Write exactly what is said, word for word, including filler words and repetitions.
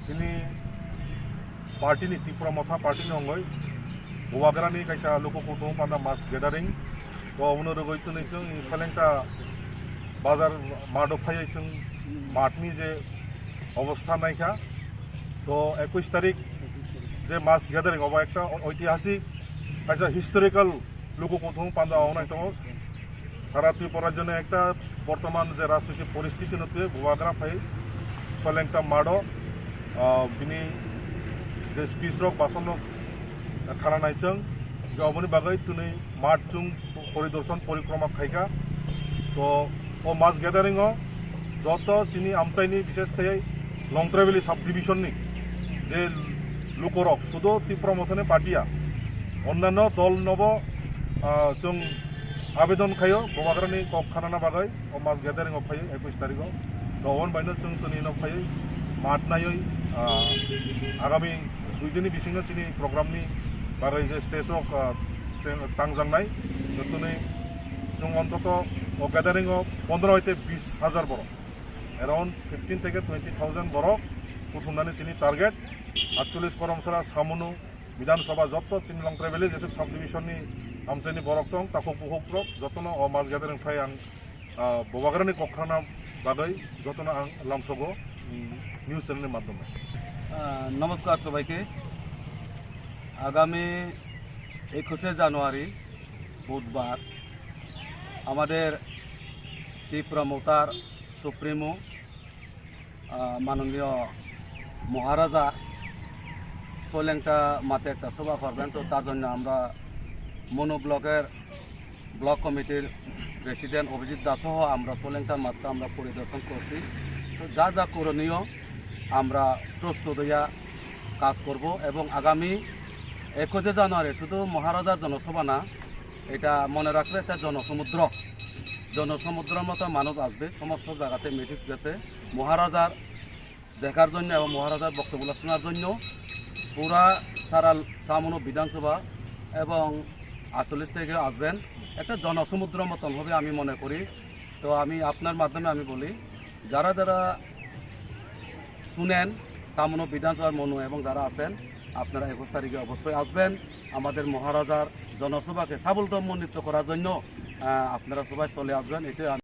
Chini party ni, Tipra Motha party ni ongoi Bubagra ni kaisa luku kutung panda mass gathering. To obono rwgwi twnwi chwng Solengta bazar math o phaiwi chwng math ni je obostha naikha. To ekush tarik je mass gathering obo ekta oitihasik kaisa historical luku kutung panda wngnai tongo. Sara Tripura rajyo ni ekta bortoman je rajnitik poristiti no twi Bubagra phai Solengta math o, ah, bini je speech rok, bason rok khana nai chwng, je oboni bagwi twnwi math chwng poridorshan porikroma khaikha. To o mass gathering o joto chini amchaini, bishes khaiwi Longtraibeli sub division ni je lukorok sudo Tipra Mothani patiya, onnanno dol nobo, ah, chwng abedon khaio Bubagrani kok khanana bagwi o mass gathering o phaiwi ekush tarikh o. To oboni baino chwng twnino phaiwi math naiwi, ah, agami dui dini bisingo chini program ni bagwi je stage rok, ah, chwng tangjaknai. To twnwi chwng ontoto o gathering o pondro hoite bis hajar borok, around fifteen theke twenty thousand borok kuthumnani chini target. Atchollish Koromsara, Samunu, Bidhan Sabha, jotto chini Longtraibeli jesuk sub division ni amchaini borok tong, takhuk bukhuk rok, jotono o mass gathering phai ang, ah, Bubagrani kok khanana bagwi jotono ang lamsogo, mm, news channel ni madhyome. আহ, নমস্কার সবাইকে। আগামী একুশে জানুয়ারি বুধবার আমাদের ত্রিপুরা মোতার সুপ্রিমো, আহ, মাননীয় মহারাজা সোলেংটা মাতে একটা সভা করবেন। তো তার জন্য আমরা মনু ব্লকের ব্লক কমিটির প্রেসিডেন্ট অভিজিৎ দাস সহ আমরা সোলেংটার মাঠটা আমরা পরিদর্শন করছি। তো যা যা করণীয় আমরা প্রস্তুত হইয়া কাজ করব এবং আগামী একুশে জানুয়ারি শুধু মহারাজার জনসভা না, এটা মনে রাখবে, একটা জনসমুদ্র, জনসমুদ্রর মতো মানুষ আসবে, সমস্ত জায়গাতে মেসেজ গেছে মহারাজার দেখার জন্য এবং মহারাজার বক্তব্য শোনার জন্য পুরা সারা সামনো বিধানসভা এবং আটচল্লিশ থেকে আসবেন। একটা জনসমুদ্র মতন হবে আমি মনে করি। তো আমি আপনার মাধ্যমে আমি বলি, যারা যারা শুনেন সামনো বিধানসভার মনু এবং যারা আছেন, আপনারা একুশ তারিখে অবশ্যই আসবেন। আমাদের মহারাজার জনসভাকে সাফল্যমণ্ডিত করার জন্য, আহ, আপনারা সবাই চলে আসবেন। এটাই আমি